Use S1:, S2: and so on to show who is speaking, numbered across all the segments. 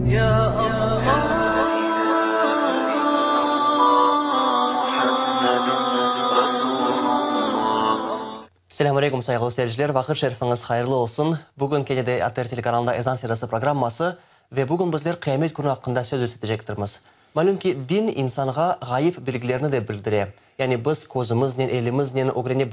S1: Selâm aleyküm, sayğılı seyirciler! Vaqıt şerifiñiz hayırlı olsun! Bugün kene de ATR telekanalında Ezan serisi programması ve bugün bizler Qıyamet künü aqqında söz yürsetecektirmiz. Malüm ki, din insanğa ğayıp bilgilerni de bildire. Yani biz közümiznen, elimiznen ögrene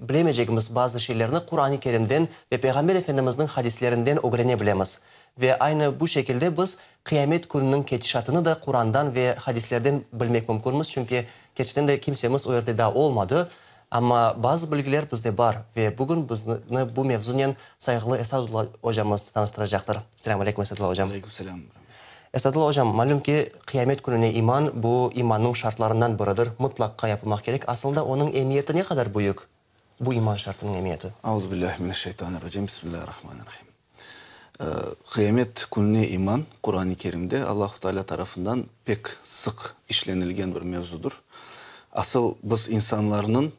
S1: bilemeycegimiz bazı şeylerni Quran-ı Kerimden ve Peyğamber Efendimizniñ hadislerinden ögrene bilemiz. Ve aynı bu şekilde biz Qıyamet kününiñ ketişatını da Qurandan ve hadislerden bilmek mümkünmiz, çünki kerçekten de kimsemiz o yerde daa olmadı. Amma bazı bilgiler bizde bar ve bugün bizni bu mevzunen sayğılı Esadulla ocamız tanıştıracaqtır. Selâm aleyküm, Esadulla ocam.
S2: Aleyküm selâm.
S1: Esadulla ocam, malüm ki, Qıyamet kününe iman, bu imannıñ şartlarından biridir, mıtlaqqa yapılmaq kerek. Asılında onıñ emiyeti ne qadar büyük, bu iman şartınıñ emiyeti?
S2: Auzubillahi mineşşeytanirracim, Bismillahirrahmanirrahim. Qıyamet kününe iman Quran-ı Kerimde Allahu Teala tarafından pek sıq işlenilgen bir mevzudır. Asıl biz insanlarnıñ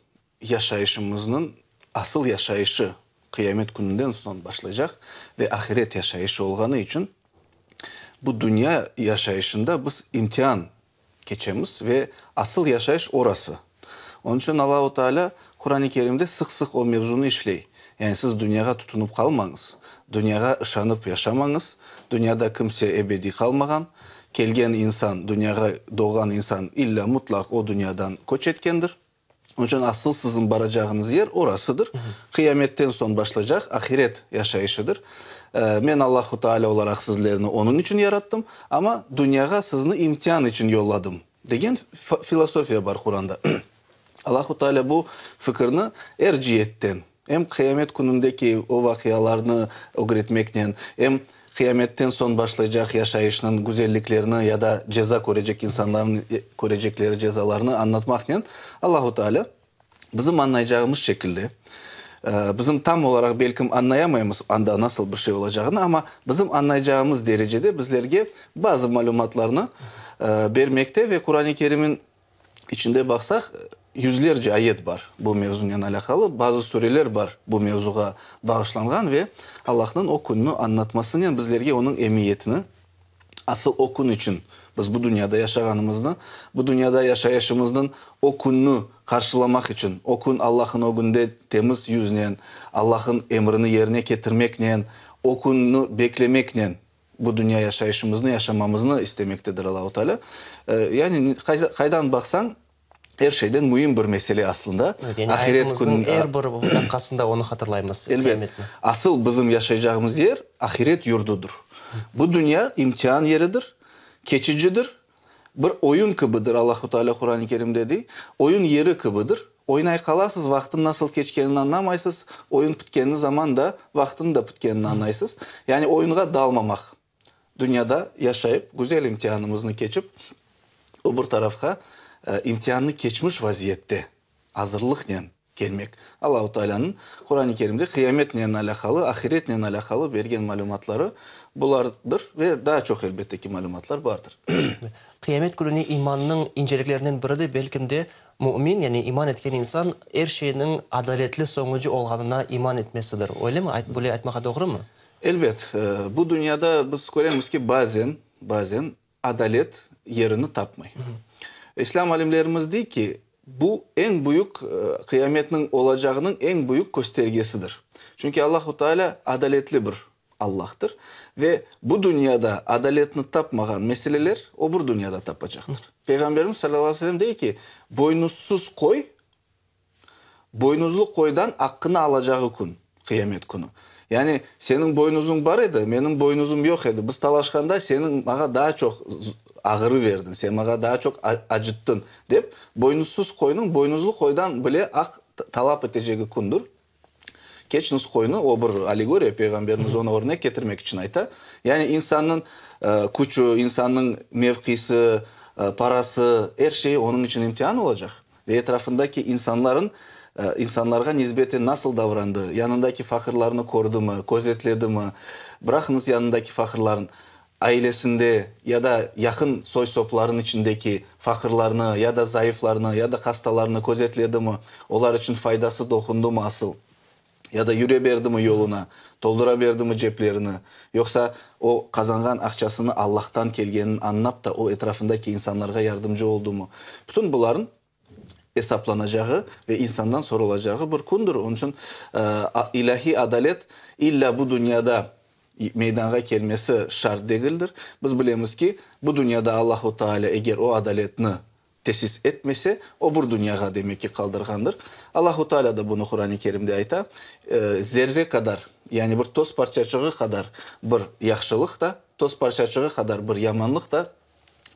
S2: yaşayışımıznıñ asıl yaşayışı Qıyamet kününden soñ başlaycaq ve ahiret yaşayışı olğanı içün bu dünya yaşayışında biz imtian keçemiz ve asıl yaşayış orası. Onıñ içün Allahu Teala Quran-ı Kerimde sıq-sıq o mevzunı işley. Yani siz dünyağa tutunıp qalmañız, dünyağa ışanıp yaşamañız, dünyada kimse ebediy qalmağan, kelgen insan, dünyağa doğğan insan illa mutlaq o dünyadan köç etkendir. Onıñ içün asıl siziñ baracağıñız yer orasıdır. Qıyametten soñ başlaycaq ahiret yaşayışıdır. Men Allahu Teala olaraq sizlerni onıñ içün yarattım, amma dünyağa sizni imtian içün yolladım, degen filosofiya bar Quranda. Allahu Teala bu fikirni er ciyetten, Em qıyamet künündeki o vaqialarnı ögretmeknen, em qıyametten soñ başlaycaq yaşayışnıñ güzelliklerini ya da ceza körecek insanlarnıñ körecekleri cezalarnı añlatmaqnen Allahu Teala bizim añlaycağımız şekilde, bizim tam olaraq belkim añlayamaymız anda nasıl bir şey olacağını, amma bizim añlaycağımız derecede bizlerge bazı malümatlarnı bermekte ve Quran-ı Kerimin İçinde baqsaq, yüzlerce ayet bar bu mevzunen alâqalı, bazı sureler bar bu mevzuğa bağışlanğan ve Allahnıñ o künni añlatmasınen bizlerge onıñ emiyetini, asıl o kün içün biz bu dünyada yaşağanımıznı, bu dünyada yaşayışımıznıñ o künni qarşılamaq içün, o kün Allahnıñ ögünde temiz yüznen, Allahnıñ emrini yerine ketirmeknen, o künni beklemeknen Bu dünya yaşayışımıznı yaşamamıznı istemektedir Allahu Teala. Yani qaydan baqsañ, er şeyden müim bir mesele aslında.
S1: Evet, yani ayatımıznıñ er bir daqqasında onı hatırlaymız,
S2: qıyametni. Elbet. Asıl bizim yaşaycağımız yer ahiret yurdudır. Bu dünya imtian yeridir, keçicidir, Bir oyun kibidir, Allahu Teala Quran-ı Kerimde dey, oyun yeri kibidir. Oynay qalasız, vaqtın nasıl keçkenini añlamaysız, oyun pitkeni zaman da vaqtın da pitkenini añlaysız. Yani oyunğa dalmamaq, dünyada yaşayıp, güzel imtianımıznı keçip, o bir tarafqa imtiannı keçmiş vaziyette, azırlıqnen kelmek. Allahu Tealânıñ Quran-ı Kerimde qıyametnen alâqalı, ahiretnen alâqalı bergen malümatları bulardır ve daa çoq elbette ki malümatlar bardır.
S1: Qıyamet kününe imannıñ inceliklerinden biri de belkim de mümin, yani iman etken insan er şeyniñ adaletli soñucı olğanına iman etmesidir. Öylemi? Böyle aytmağa doğrumı?
S2: Elbet. Bu dünyada biz köremiz ki, bazen, bazen adalet yerini tapmay. İslâm alimlerimiz dey ki, bu eñ büyük qıyametniñ olacağınıñ eñ büyük köstergesidir. Çünki Allahu Teala adaletli bir Allahtır ve bu dünyada adaletni tapmağan meseleler o bir dünyada tapacaqtır. Peyğamberimiz salâllahu aleyhi ve sellem dey ki, boynuzsuz qoy Boynuzlı qoydan aqqını alacağı kün, qıyamet künü. Yani, seniñ boynuzıñ bar edi, menim boynuzım yoq edi. Biz talaşqanda seniñ maña daa çoq ağırı verdiñ, sen maña daa çoq acıttıñ, dep, boynuzsız qoynıñ boynuzlı qoydan bile aq talap etecegi kündür. Keçniz qoynı, o bir allegoriya, Peyğamberimiz onı örnek ketirmek içün ayta. Yani insannıñ küçü, insannıñ mevqisi, parası, er şeyi onıñ içün imtian olacaq. Ve etrafındaki insanların, insanlarğa nisbeten nasıl davrandı, yanındaki faqırlarnı kördimi, közetledimi, bıraqıñız yanındaki faqırların, ailesinde ya da yaqın soy-soplarınıñ içindeki faqırlarnı ya da zayıflarnı ya da hastalarnı közetledimi, olar içün faydası toqundımı asıl? Ya da yüre berdimi yoluna, toldura berdimi ceplerini, yoqsa o qazanğan aqçasını Allahtan kelgenini añlap da o etrafındaki insanlarğa yardımcı oldumı? Bütün buların esaplanacağı ve insandan sorulacağı bir kündir. Onıñ içün ilâhiy adalet illa bu dünyada meydanğa kelmesi şart degildir. Biz bilemiz ki, bu dünyada Allahu Teala eger o adaletni tesis etmese, o bir dünyağa demek ki qaldırğandır. Allahu Teala da bunı Quran-ı Kerimde ayta, Zerre qadar, yani bir toz parçaçığı qadar bir yahşılıq da, toz parçaçığı qadar bir yamanlıq da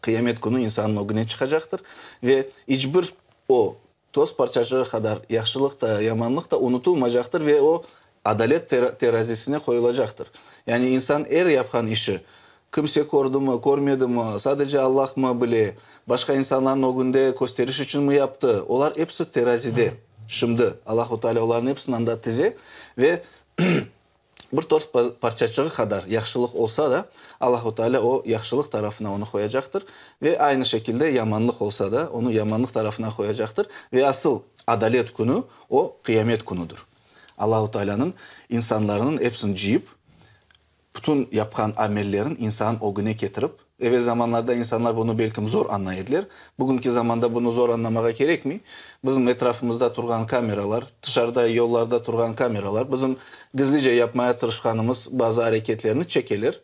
S2: qıyamet künü insannıñ ögüne çıqacaqtır ve iç bir o toz parçaçığı qadar yahşılıq da, yamanlıq da unutılmacaqtır ve o adalet terazisine qoyulacaqtır. Yani insan er yapqan işi, kimse kördimi, körmedimi, sadece Allahmı bile, başqa insanlarnıñ ögünde kösteriş içünmi yaptı, olar episi terazide şimdi. Allahu Teala olarnıñ episini anda tize ve bir toz parçaçığı qadar yahşılıq olsa da, Allahu Teala o yahşılıq tarafına onı qoyacaqtır ve aynı şekilde yamanlıq olsa da, onı yamanlıq tarafına qoyacaqtır ve asıl adalet künü o qıyamet künüdir. Allahu Teala'nıñ insanlarnıñ episini cıyıp, bütün yapqan amellerin insan ögüne ketirip, evel zamanlarda insanlar bunı belkim zor añlay ediler, bugünki zamanda bunı zor añlamağa kerekmey, bizim etrafımızda turğan kameralar, tışarıda yollarda turğan kameralar, bizim gizlice yapmaya tırışqanımız bazı areketlerni çekeler.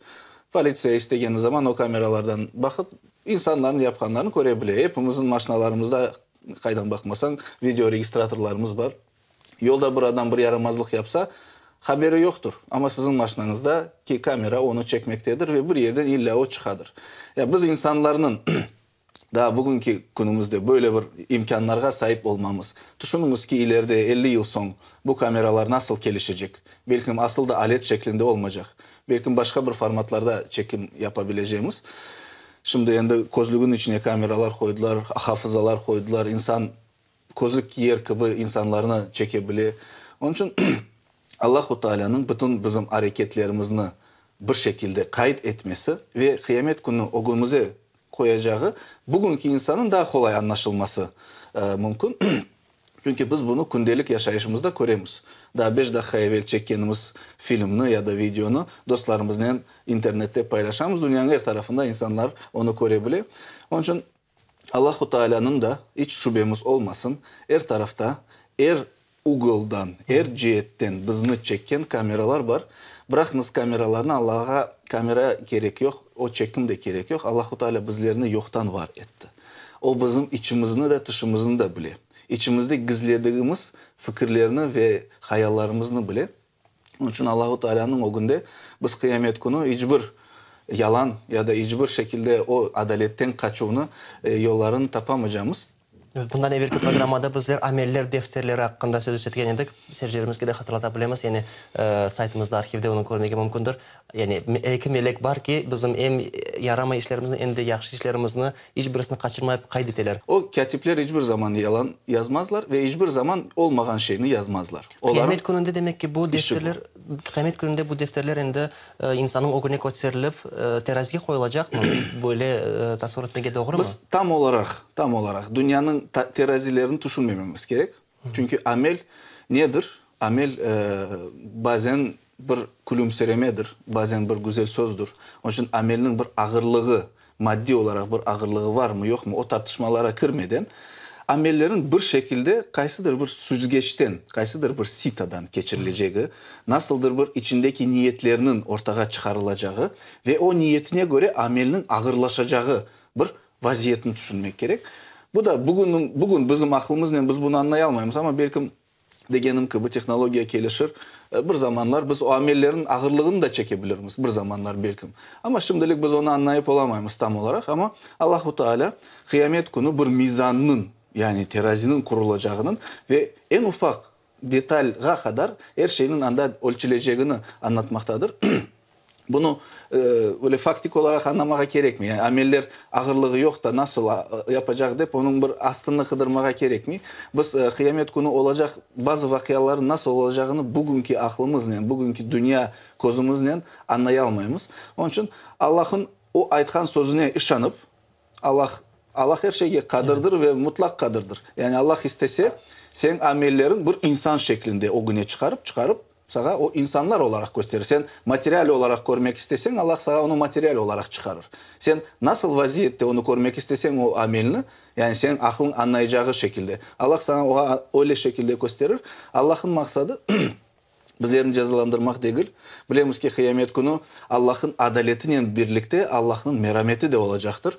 S2: Politsiya istegeni zaman o kameralardan baqıp, insanlarnıñ yapqanlarını köre bile. Epimizniñ maşinalarımızda, qaydan baqmasañ, videoregistratorlarımız bar. Yolda bir adam bir yaramazlıq yapsa, haberi yoqtur, amma siziñ maşinañızda ki kamera onı çekmektedir ve bir yerden illa o çıqadır. Ya biz insanlarnıñ daa bugünki künümizde böyle bir imkânlarğa saip olmamız, tüşüniñiz ki, ileride 50 yıl soñ bu kameralar nasıl kelişecek, belkim asıl da alet şeklinde olmacaq, belkim başqa bir formatlarda çekim yapabilecemiz. Şimdi endi közlügniñ içine kameralar qoydılar, hafızalar qoydılar, insan Közlük kiyer kibi insanlarnı çeke bile. Onıñ içün Allahu Taalânıñ bütün bizim areketlerimizni bir şekilde qayd etmesi ve qıyamet künü ögümize qoyacağı bugünki insannıñ daa qolay añlaşılması mümkün. Çünki biz bunı kündelik yaşayışımızda köremiz. Daa beş daqqa evel çekkenimiz filmni ya da videonı dostlarımıznen internette paylaşamız, dünyanıñ er tarafında insanlar onı köre bile. Onıñ içün Allahu Taalânıñ da, iç şübemiz olmasın, er tarafta, er ugoldan, er ceetten bizni çekken kameralar bar. Bıraqıñız kameralarnı, Allağa kamera kerek yoq, o çekim de kerek yoq. Allahu Taalâ bizlerni yoqtan var etti. O bizim içimizni de, tışımıznı da bile. İçimizde gizledigimiz fikirlerni ve hayallarımıznı bile. Onıñ içün Allahu Taalânıñ ögünde biz qıyamet künü iç bir yalan ya da iç bir şekilde o adaletten qaçuvnı yollarını tapamacamız.
S1: Evet, bundan evelki programmada bizler ameller defterleri aqqında söz etken edik. Seyircilerimizge de hatırlata bilemiz, yani saytımızda, arhivde onı körmege mümkündir. Yani eki melek bar ki, bizim em yaramay işlerimizni, em de yahşı işlerimizni iç birisini qaçırmayıp qayd eteler.
S2: O kâtipler iç bir zaman yalan yazmazlar ve iç bir zaman olmağan şeyni yazmazlar.
S1: Olarıñ Qıyamet kününde demek ki, bu defterler, qıyamet kününde bu defterler endi insannıñ ögüne köterilip, terazige qoyulacaqmı? Böyle tasavur etmege doğrumı?
S2: Biz tam olaraq, tam olaraq dünyanıñ terazilerini tüşünmememiz kerek. Çünki amel nedir? Amel bazen bir külümsiremedir, bazen bir güzel sözdür. Onıñ içün amelniñ bir ağırlığı, maddiy olaraq bir ağırlığı varmı, yoqmı, o tartışmalara kirmeden, amellerin bir şekilde qaysıdır bir süzgeçten, qaysıdır bir sitadan keçirilecegi, nasıldır bir içindeki niyetlerniñ ortağa çıqarılacağı ve o niyetine köre amelniñ ağırlaşacağı bir vaziyetni tüşünmek kerek. Bu da bugün, bugün bizim aqlımıznen biz bunı añlay almaymız, amma belkim, degenim kibi, tehnologiya kelişir, bir zamanlar biz o amellerniñ ağırlığını da çeke bilirmiz, bir zamanlar belkim. Amma şimdilik biz onı añlayıp olamaymız tam olaraq, amma Allahu Teala qıyamet künü bir mizannıñ, yani teraziniñ qurulacağınıñ ve eñ ufaq detalğa qadar er şeyniñ anda ölçülecegini añlatmaqtadır. Bunı öyle faktik olaraq añlamağa kerekmey. Yani ameller ağırlığı yoq da nasıl yapacaq dep onıñ bir astını qıdırmağa kerekmey. Biz qıyamet künü olacaq bazı vaqialarnıñ nasıl olacağını bugünki aqlımıznen, bugünki dünya közümiznen añlay almaymız. Onıñ içün Allah'ın o aytqan sözüne işanıp, Allah. Allah er şeyge qadirdir ve mutlaq qadirdir. Yani Allah istese, señ amelleriñ bir insan şeklinde ögüne çıqarıp, çıqarıp, sağa o insanlar olaraq kösterir. Sen material olaraq körmek isteseñ, Allah sağa onı material olaraq çıqarır. Sen nasıl vaziyette onı körmek isteseñ, o amelni, yani señ aqlıñ añlaycağı şekilde, Allah saña oğa öyle şekilde kösterir. Allahnıñ maqsadı, Bizlerni cezalandırmaq degil. Bilemiz ki, qıyamet künü Allah'ın adaletinen birlikte Allah'nıñ merameti de olacaqtır.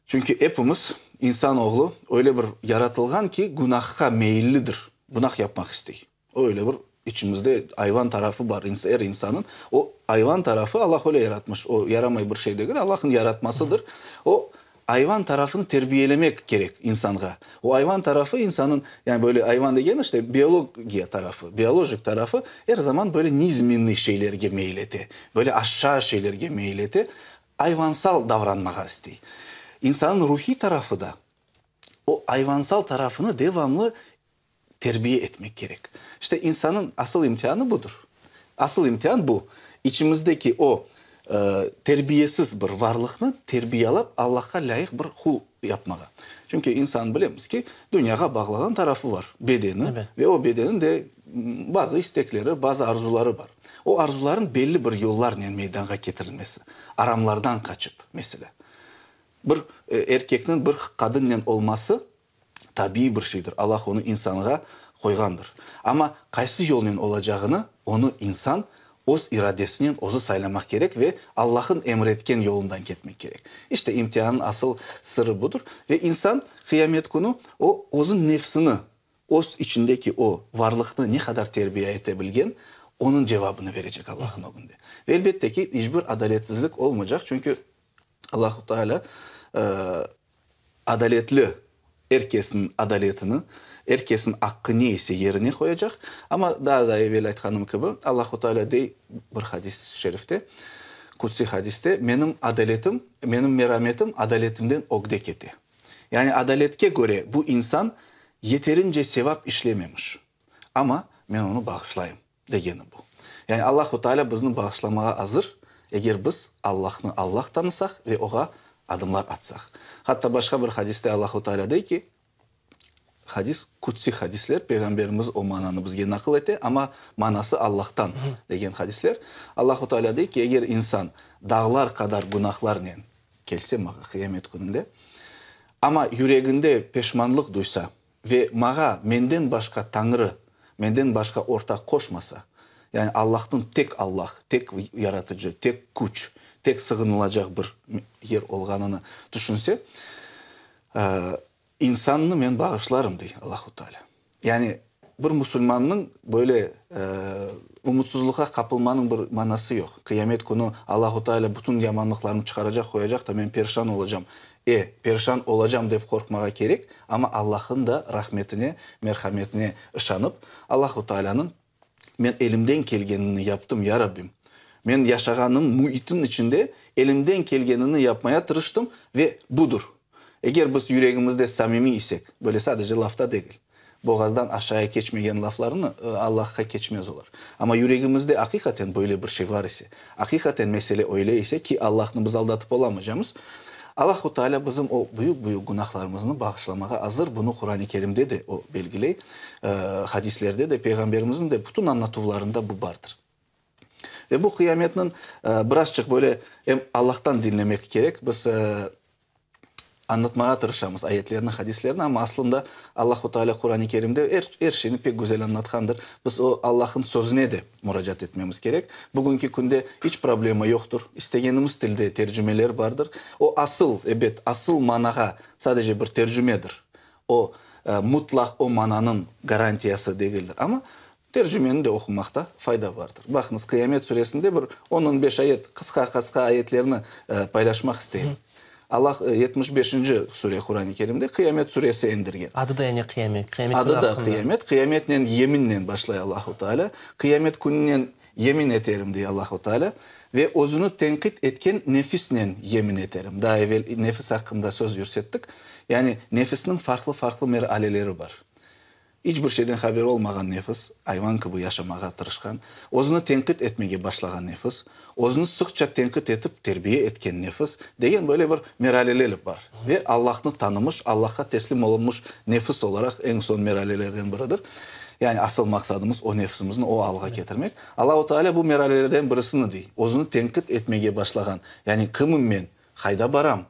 S2: Çünki epimiz, insan oğlu, öyle bir yaratılğan ki, günahqa meyillidir, günah yapmaq istey. Öyle bir içimizde ayvan tarafı bar er insanıñ. O ayvan tarafı Allah öyle yaratmış, o yaramay bir şey degil, Allah'ın yaratmasıdır. O Ayvan tarafını terbiyelemek kerek insanğa. O ayvan tarafı insanıñ, yani böyle ayvan degeni işte biologiya tarafı, biolojik tarafı er zaman böyle nizmennıy şeylerge meyil ete, böyle aşağı şeylerge meyil ete, ayvansal davranmağa istey. İnsanıñ ruhiy tarafı da o ayvansal tarafını devamlı terbiye etmek kerek. İşte insanıñ asıl imtianı budır. Asıl imtian bu, içimizdeki o terbiyesiz bir varlıqnı terbiyalap Allahqa lâyıq bir qul yapmağa. Çünki insan bilemiz ki, dünyağa bağlağan tarafı var, bedeni ve o bedenin de bazı istekleri, bazı arzuları bar. O arzuların belli bir yollarnen meydanğa ketirilmesi, aramlardan qaçıp, meselâ. Bir erkekniñ bir qadınnen olması tabiiy bir şeydir, Allah onı insanğa qoyğandır. Amma qaysı yolnen olacağını onı insan öz iradesinen özü saylamaq kerek ve Allah'ın emir etken yolundan ketmek kerek. İşte imtianın asıl sırrı budır. Ve insan qıyamet künü o özün nefsini, öz içindeki o varlıqnı ne qadar terbiye ete bilgen, onıñ cevabını verecek Allah'ın ögünde. Ve elbette ki, iç bir adaletsizlik olmaycaq, çünki Allahu Teala adaletli, er kesniñ adaletini, er kesniñ aqqı ne ise yerine qoyacaq. Amma daa da evel aytqanım kibi, Allahu Teala dey bir hadis-i şerifte, qudsiy hadiste, Menim adaletim, menim merametim adaletimden ögde kete. Yani adaletke köre bu insan yeterince sevap işlememiş, amma men onı bağışlayım. Degeni bu. Yani Allahu Teala bizni bağışlamağa azır, eger biz Allahnı Allah tanısaq ve Oğa adımlar atsaq. Hatta başqa bir hadiste Allahu Teala dey ki, hadis, kutsi hadisler, Peyğamberimiz o mananı bizge naqıl ete, amma manası Allahtan degen hadisler. Allahu Teala dey ki, eger insan dağlar qadar günahlarnen kelse mağa qıyamet kününde, amma yüreginde peşmanlıq duysa, Ve mağa menden başqa Tañrı, menden başqa ortaq qoşmasa, yani Allahnıñ tek Allah, tek Yaratıcı, tek küç, tek sığınılacaq bir yer olğanını tüşünse, insannı men bağışlarım, dey Allahu Teala. Yani bir musulmannıñ böyle ümütsizlıqqa qapılmanıñ bir manası yoq. Qıyamet künü Allahu Teala bütün yamanlıqlarnı çıqaracaq, qoyacaq da men perişan olacam. E, perişan olacam dep qorqmağa kerek, amma Allah'ın da rahmetine, merhametine ışanıp, Allahu Teala'nıñ men elimden kelgenini yaptım, ya Rabbim, men yaşağanım müitin içinde elimden kelgenini yapmaya tırıştım ve budur. Eger biz yüregimizde samimiy isek, böyle sadece lafta degil, boğazdan aşağıya keçmegen laflarnı Allahqa keçmez olar. Amma yüregimizde aqiqaten böyle bir şey var ise, aqiqaten mesele öyle ise ki, Allahnı biz aldatıp olamacamız, Allahu Teala bizim o büyük-büyük günahlarımıznı bağışlamağa azır, bunı Quran-ı Kerimde de o belgiley, hadislerde de, Peyğamberimizniñ de bütün añlatuvlarında bu bardır. Ve bu qıyametniñ birazçıq böyle em Allahtan diñlemek kerek, biz añlatmağa tırışamız ayetlerni, hadislerni, amma aslında Allahu Teala Quran-ı Kerimde er, er şeyni pek güzel añlatqandır. Biz o Allah'ın sözüne de muracaat etmemiz kerek. Bugünki künde iç problema yoqtur, istegenimiz tilde tercümeler bardır. O asıl, ebet, asıl manağa sadece bir tercümedir. O mutlaq o mananıñ garantiyası degildir. Amma Tercümeni de oqumaqta fayda bardır. Baqıñız, Qıyamet suresinde bir on-on beş ayet, qısqa-qısqa ayetlerni paylaşmaq isteyim. Allah 75-inci sure Quran-ı Kerimde Qıyamet suresi endirgen.
S1: Adı da yani Qıyamet, Qıyamet künü
S2: Adı da Qıyamet, Qıyametnen yeminnen başlay Allahu Teala. Qıyamet kününen yemin eterim, dey Allahu Teala, ve özüni tenqit etken nefisnen yemin eterim. Daa evel nefis aqqında söz yürsettik. Yani nefisniñ farqlı-farqlı meraleleri bar. İç bir şeyden haberi olmağan nefis, ayvan kibi yaşamağa tırışqan, özüni tenqit etmege başlağan nefis, özüni sıqça tenqit etip terbiye etken nefis, degen böyle bir meraleler bar. Ve Allahnı tanımış, Allahqa teslim olunmış nefis olaraq eñ soñ meralelerden biridir. Yani asıl maqsadımız o nefsimizni o alğa ketirmek. Allahu Teala bu meralelerden birisini dey, özüni tenqit etmege başlağan, yani kimim men, qayda baram,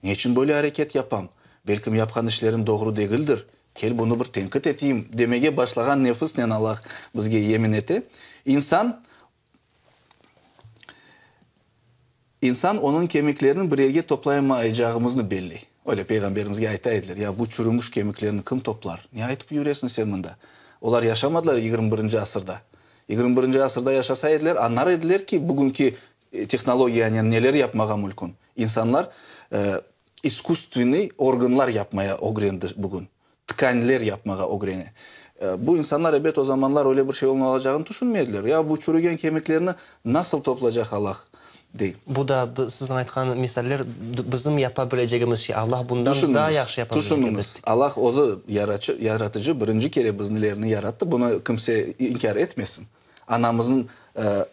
S2: ne içün böyle areket yapam, belkim yapqan işlerim doğru degildir, Kel, bunı bir tenqit eteyim, demege başlağan nefisnen Allah bizge yemin ete. İnsan, insan onıñ kemiklerini bir yerge toplayamaycağımıznı belley. Öyle Peyğamberimizge ayta ediler, Ya bu çürümüş kemiklerni kim toplar? Ne aytıp yüresiñ sen mında? Olar yaşamadılar 21-nci asırda. 21-nci asırda yaşasa ediler, añlar ediler ki, bugünki tehnologiyanen neler yapmağa mülkün. İnsanlar iskusstvenniy organlar yapmaya ögrendi bugün, tkanler yapmağa ögrene. Bu insanlar, ebet, o zamanlar öyle bir şey olacağını tüşünmediler. Ya bu çürügen kemiklerni nasıl toplacaq Allah, dey.
S1: Bu da, siziñ aytqan misaller, bizim yapa bilecegimiz şey. Allah bundan daa yahşı yapa bilecek,
S2: elbette. Tüşüniñiz, Allah özü yaratıcı, birinci kere biznilerni yarattı, bunı kimse inkâr etmesin. Anamıznıñ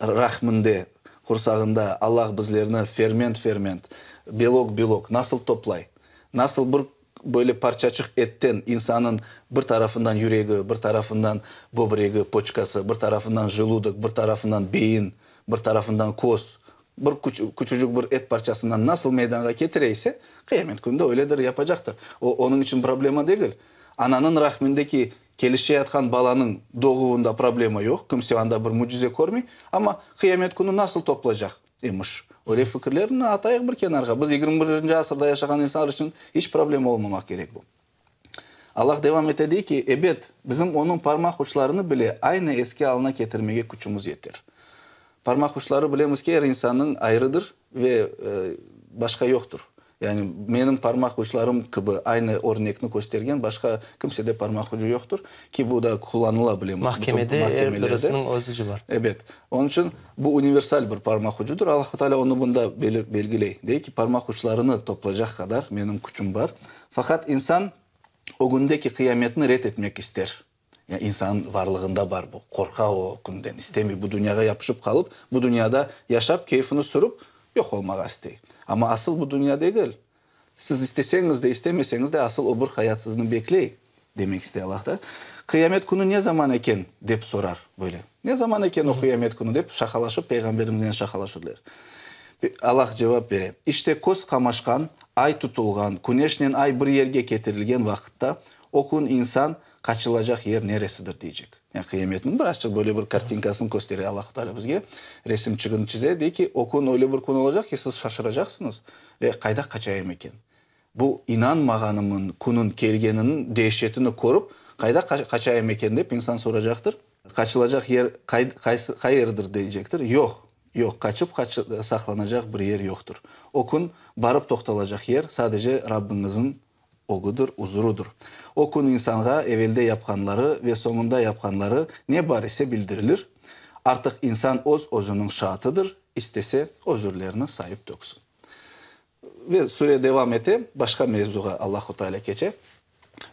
S2: rahminde, qursağında Allah bizlerni ferment-ferment, belok-belok nasıl toplay? Nasıl bir böyle parçaçıq etten insanıñ bir tarafından yüregi, bir tarafından böbregi, poçkası, bir tarafından jeludok, bir tarafından beyin, bir tarafından köz, bir küçücük bir et parçasından nasıl meydanğa ketire ise, qıyamet künü de öyledir yapacaqtır. O, onıñ içün problema degil. Ananıñ rahmindeki Kelişeyatqan balanıñ doğuvında problema yoq, kimse anda bir mücize körmey, amma qıyamet künü nasıl toplacaq emiş? Öyle fikirlerni atayıq bir kenarğa. Biz 21-nci asırda yaşağan insanlar içün iç problema olmamaq kerek bu. Allah devam ete, dey ki, Ebet, bizim onıñ parmaq uçlarını bile aynı eski alına ketirmege küçümiz yeter. Parmaq uçları, bilemiz ki, er insannıñ ayrıdır ve başqa yoqtır. Yani menim parmaq uclarım kibi aynı örnekni köstergen başqa kimsede parmaq ucu yoqtır, ki bu da qullanıla bilemiz
S1: bütün Mahkemede er mahkemelerde. birisiniñ öz ucu bar.
S2: Ebet. Onıñ içün bu universal bir parmaq ucudır. Allahu Teala onı bunda belgiley. Dey ki, parmaq uclarını toplacaq qadar menim küçüm bar. Faqat insan ögündeki qıyametni red etmek ister. Ya insan varlığında bar bu, qorqa o künden, istemey bu dünyağa yapışıp qalıp, bu dünyada yaşap, keyfini sürüp, yoq olmağa istey. Amma asıl bu dünya degil. Siz isteseñiz de, istemeseñiz de, asıl o bir hayat sizni bekley, demek istey Allah da. Qıyamet künü ne zaman eken, dep sorar böyle. Ne zaman eken o qıyamet künü, dep şaqalaşıp, Peyğamberimiznen şaqalaşırlar. Allah cevap bere, İşte köz qamaşqan, ay tutulğan, küneşnen ay bir yerge ketirilgen vaqıtta, o kün insan Qaçılacaq yer neresidir, deycek. Yani qıyametniñ bir azçıq böyle bir kartinkasını köstere Allahu Teala bizge, resimçigini çize, dey ki, o kün öyle bir kün olacaq ki, siz şaşıracaqsıñız ve qayda qaçayım eken? Bu inanmağanımın künün kelgeniniñ deşetini körip, qayda qaçayım eken dep insan soracaqtır. Qaçılacaq yer qaysı, qayerdir deycektir. Yoq, yoq, qaçıp saqlanacaq bir yer yoqtır. O kün barıp toqtalacaq yer sadece Rabbiñizniñ Ögüdir, uzurudır. O kün insanğa evelde yapqanları ve soñunda yapqanları ne bar ise bildirilir. Artıq insan öz-özüniñ şaatıdır, istese, özürlerini sayıp töksün. Ve sure devam ete, başqa mevzuğa Allahu Teala keçe.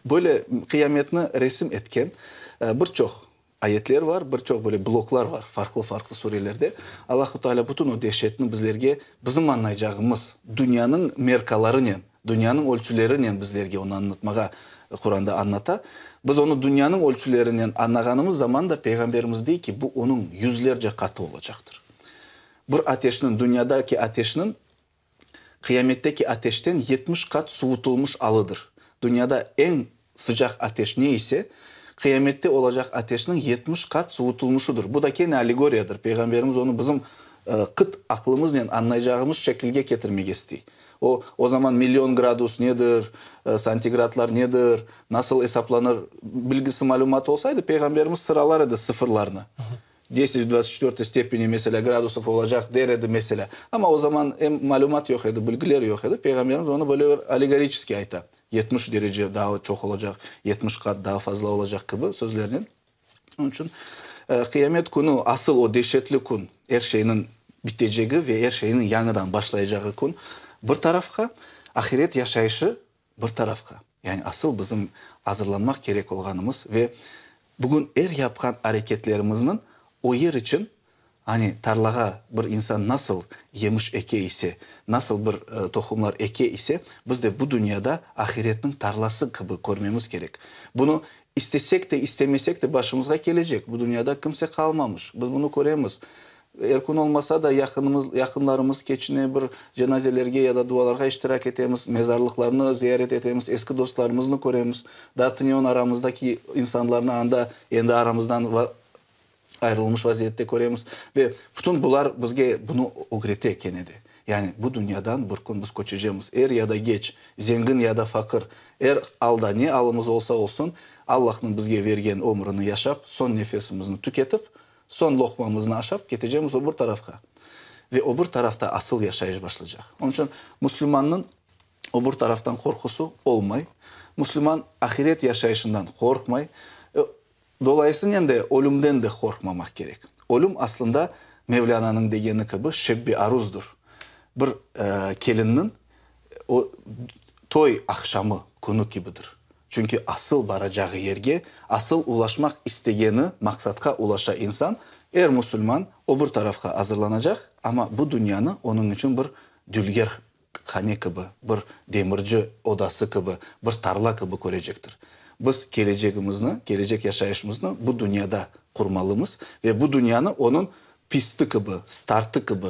S2: Böyle qıyametni resim etken bir çoq Ayetler var, bir çoq böyle bloklar var, farqlı-farqlı surelerde. Allahu Teala bütün o deşetni bizlerge, bizim añlaycağımız dünyanıñ merkalarınen, dünyanıñ ölçülerinen bizlerge onı añlatmağa Quranda añlata. Biz onı dünyanıñ ölçülerinen añlağanımız zaman da Peyğamberimiz dey ki, bu onıñ yüzlerce qatı olacaqtır. Bir ateşniñ, dünyadaki ateşniñ Qıyametteki ateşten 70 qat suvutılmış alıdır. Dünyada eñ sıcaq ateş ne ise, qıyamette olacaq ateşniñ 70 qat suvutılmışıdır. Bu da kene allegoriyadır, Peyğamberimiz onı bizim qıt aqlımıznen añlaycağımız şekilge ketirmege istey. O, o zaman million gradus nedir, santigradlar nedir, nasıl esaplanır bilgisi, malümatı olsaydı, Peyğamberimiz sıralar edi sıfırlarnı. Deset v dvadtsat çetvertoy stepeni, meselâ, gradusov olacaq, der edi, meselâ. Amma o zaman em malümat yoq edi, bilgiler yoq edi. Peyğamberimiz onı böyle bir allegoriçeskiy ayta, 70 derece daa çoq olacaq, 70 qat daa fazla olacaq kibi sözlernen. Onıñ içün qıyamet künü, asıl o deşetli kün, er şeyniñ bitecegi ve er şeyniñ yañıdan başlayacağı kün bir tarafqa, ahiret yaşayışı bir tarafqa. Yani asıl bizim azırlanmaq kerek olğanımız ve bugün er yapqan areketlerimizniñ o yer içün, hani tarlağa bir insan nasıl yemiş eke ise, nasıl bir tohumlar eke ise, biz de bu dünyada ahiretniñ tarlası kibi körmemiz kerek. Bunı istesek de, istemesek de başımızğa kelecek. Bu dünyada kimse qalmamış. Biz bunı köremiz. Er kün olmasa da, yaqınımız, yaqınlarımız keçine bir cenazelerge ya da dualarğa iştirak etemiz, mezarlıqlarnı ziyaret etemiz, eski dostlarımıznı köremiz. Daa tünevin aramızdaki insanlarnı anda endi aramızdan ayırılmış vaziyette köremiz. Ve bütün bular bizge bunı ögrete kene de. Yani bu dünyadan bir kün biz köçecemiz. Er ya da geç, zengin ya da faqır, er alda ne alımız olsa olsun, Allahnıñ bizge vergen ömrüni yaşap, soñ nefesimizni tüketip, Soñ loqmamıznı aşap, ketecemiz o bir tarafqa. Ve o bir tarafta asıl yaşayış başlaycaq. Onıñ içün musulmannıñ o bir taraftan qorqusı olmay. Musulman ahiret yaşayışından qorqmay. Dolayısınen de ölümden de qorqmamaq kerek. Ölüm aslında, Mevlânanıñ degeni kibi, şebbi aruzdır. Bir kelinniñ o toy aqşamı künü kibidir. Çünki asıl baracağı yerge, asıl ulaşmaq istegeni maqsatqa ulaşa insan, er musulman o bir tarafqa azırlanacaq, amma bu dünyanı onıñ içün bir dülger hane kibi, bir demirci odası kibi, bir tarla kibi körecektir. Biz kelecegimizni, kelecek yaşayışımıznı bu dünyada qurmalımız ve bu dünyanı onıñ pisti kibi, startı kibi,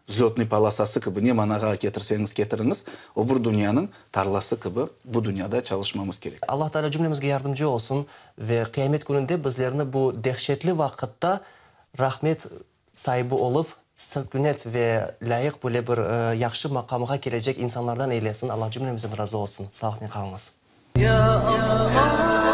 S2: vzlötnıy polosası kibi, ne manağa ketirseñiz ketiriñiz, o bir dünyanıñ tarlası kibi bu dünyada çalışmamız kerek.
S1: Allah Teala cümlemizge yardımcı olsun ve qıyamet kününde bizlerni bu dehşetli vaqıtta rahmet saibi olıp, sükünet ve lâyıq böyle bir yahşı maqamğa kelecek insanlardan eylesin. Allah cümlemizden razı olsun. Sağlıqnen qalıñız.
S2: Ya Allah.